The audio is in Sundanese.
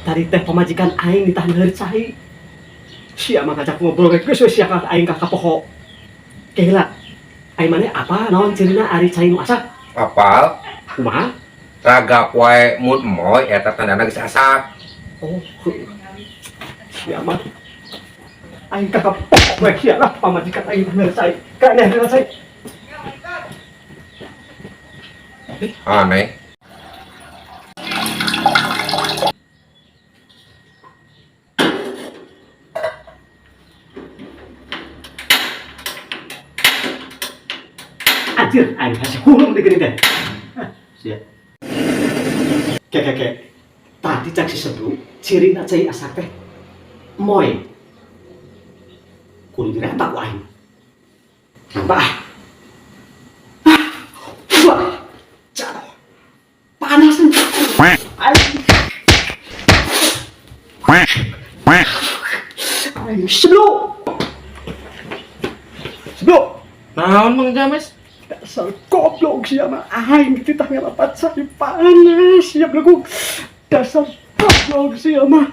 Tadi teh pamajikan aing ditahan heureuy cai. Sia mah ngajak ngobrol ge geus we sia ka aing ka kapoho. Keheula. Aing maneh apa naon cirina ari cai nu asak? Apal? Kumaha? Ragap wae mun moy eta tandana geus asak. Oh, heuh. Sia mah aing ka kapoho we sia lah pamajikan aing heureuy cai. Ka heureuy cai. Aneh. Anjir, aing kasih hulung di gini teh. Hah, sia. Ke ke ke. Tadi cak si Sebru, cirina cai asak teh. Moy. Kudu dirempak ku aing. Nampak ah. Ah, wah, jatuh. Panas nih. Aing, aing Sebru. Sebru. Naon, Mang James? Dasar goblok sia mah, aing dititah ngerapat cai panas sia belegu. Dasar goblok sia mah.